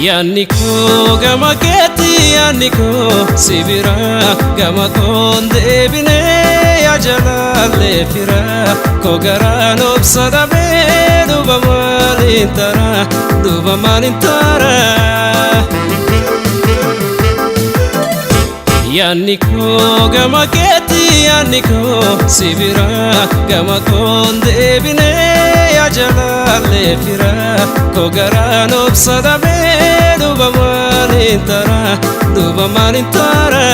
Yaanni koo gama keetti yaanni koo si bira gama koon deebinee yaa jalaallee fira koo garaan obsa dhabee duuba maaliin tara duuba maaliin tara. Yaanni koo gama keetti yaanni koo si bira gama koon deebinee yaa jalaallee fira koo garaan obsa dhabee duuba maaliin tara duuba maaliin tara.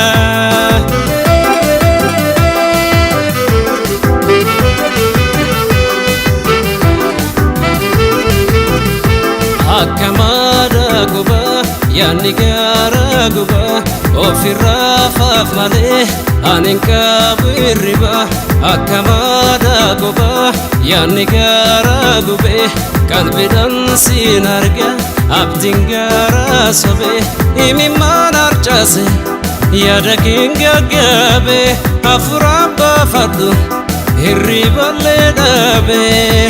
Akka maada gubaa yaanni gaara gubaa ofirraa faaf malee ani hin qabu hirriba. Akka maada gubaa yaanni gaara gubee qalbiidhaan siin arga abdiin gaara sobee imimmaan harcaase yaada keen gaggaabe hafuuraan baafadhu hirriballee dhaabee.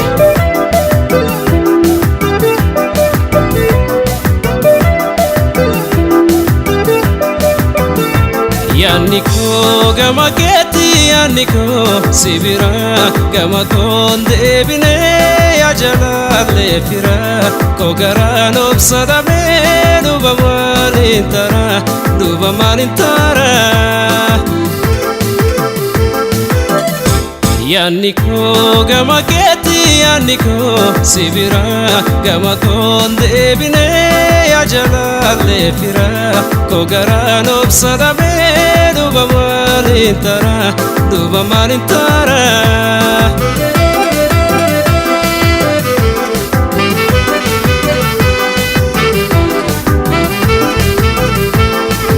Yaanni koo gama keetti yaanni koo si bira gama koon deebinee yaa jalaallee fira koo garaan obsa dhabee duuba maaliin tara duuba maaliin tara. Yaanni koo gama keetti yaanni koo si bira gama koon deebinee yaa jalaallee fira koo garaan obsa dhabee duuba maaliin tara duuba maaliin tara.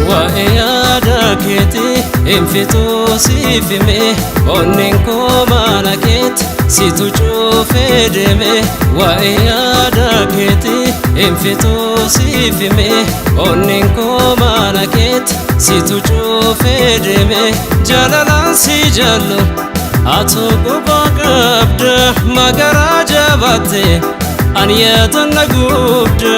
Waa'ee yaada keetii hin fixuu siif hime onneen koo mana keetti situ cuufee deeme. Waa'ee yaada keetii hin fixuu siif hime onneen koo mana keetti situ cuufee deeme. Jaalalaan si jaallu atu quba qabda magaraa jabaatte ani yaada na gubda.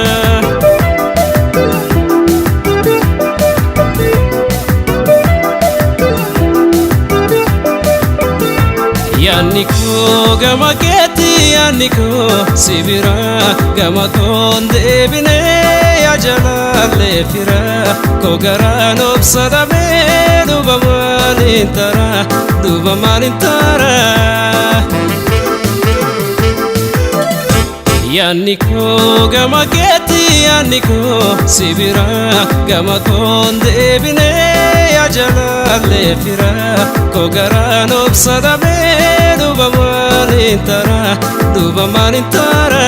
Yaanni koo gama keetti yaanni koo si bira gama koon deebinee yaa jalaallee fira koo garaan obsa dhabee duuba maaliin tara duuba maaliin tara. Yaanni koo gama keetti yaanni koo si bira gama koon deebinee yaa jalaallee fira koo garaan obsa dhabee duuba maaliin tara duuba maaliin tara.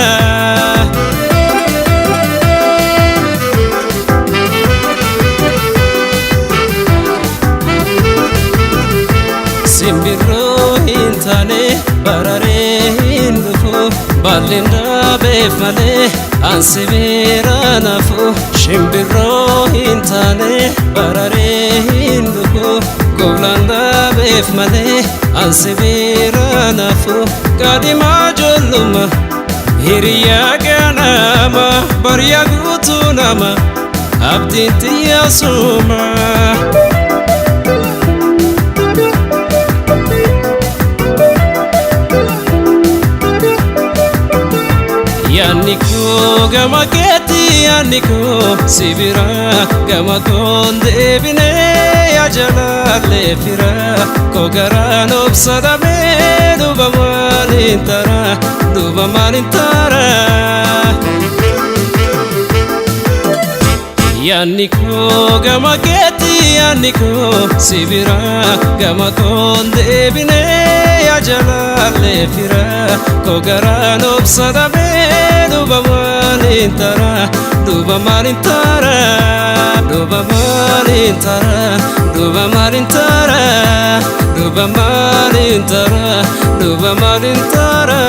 Simbirroo hin taane bararee hin dhufu baalleen dhaabeef malee an si bira nafu. Shimbirroo hin taane bararee hin dhufu goblaan dhaabeef malee an si bira nafu. Qaadimaa ijoollummaa hiriyaa ganama bariyaa guutuu nama abdiin xiyyaa suma. Yaanni koo gama keetti yaanni koo si bira gama koon deebinee yaa jalaallee fira koo garaan obsa dhabee duuba maaliin tara duuba maaliin tara. Yaanni koo gama keetti yaanni koo si bira gama koon deebinee yaa jalaallee fira koo garaan obsa dhabee duuba maaliin tara duuba maaliin tara duuba maaliin tara duuba maaliin tara duuba maaliin tara duuba maaliin tara.